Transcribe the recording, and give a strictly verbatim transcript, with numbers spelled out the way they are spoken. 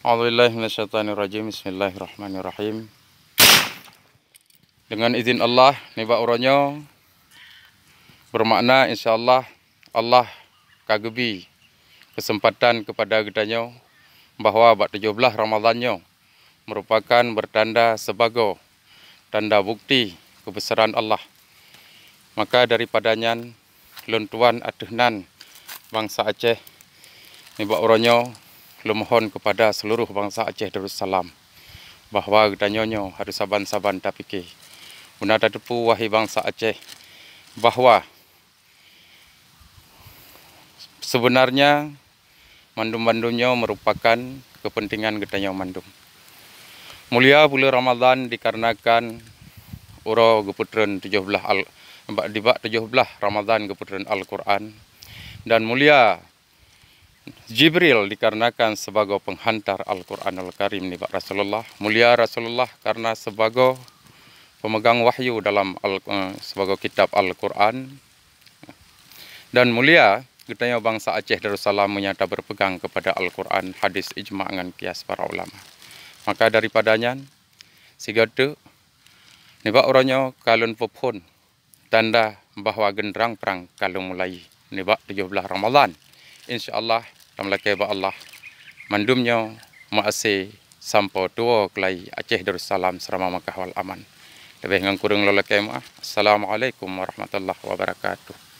A'udzubillahi minasyaitonirrajim. Bismillahirrahmanirrahim. Dengan izin Allah, nibak uroe nyoe bermakna, insya Allah, Allah ka geubi kesempatan kepada geutanyoe bahwa bak tujoh blaih Ramadhan nyoe merupakan bertanda sebagai tanda bukti kebesaran Allah. Maka daripada nyan, lôn tuan ateueh nan bansa Aceh, nibak uroe nyoe lôn mohon kepada seluruh bansa Aceh Darussalam bahwa geutanyoe nyoe harus saban-saban tapike. Beuna tateupeue, wahai bansa Aceh, bahwa sebenarnya mandum-mandum nyoe merupakan kepentingan geutanyoe mandum. Mulia buleuen Ramadhan dikarenakan uroe geupeutreun tujoh blaih al-, bak, dibak tujoh blaih Ramadhan geupeutreun Al-Qur'an, dan mulia Jibril dikarenakan sebagai penghantar Al-Qur'anul Karim nibak Rasulullah. Mulia Rasulullah karena sebagai pemegang wahyu dalam Al-, eh, sebagai kitab Al-Qur'an. Dan mulia geutanyoe bansa Aceh Darussalam meunyo taberpegang kepada Al-Qur'an, hadis, ijma' ngon kias para ulama. Maka daripada nyan, sigoe teuk, nibak uroe nyoe ka lôn peuphon tanda bahwa geundrang prang ka lheueh mulai nibak tujoh blaih Ramadhan. Insya Allah, tameulakée bak Allah, mandum nyoe meuaséh sampoe tuwoe keulai Aceh Darussalam seurama Makkah wal Aman. Leubeh ngon kureueng lôn lakée meu'ah. Assalamualaikum warahmatullahi wabarakatuh.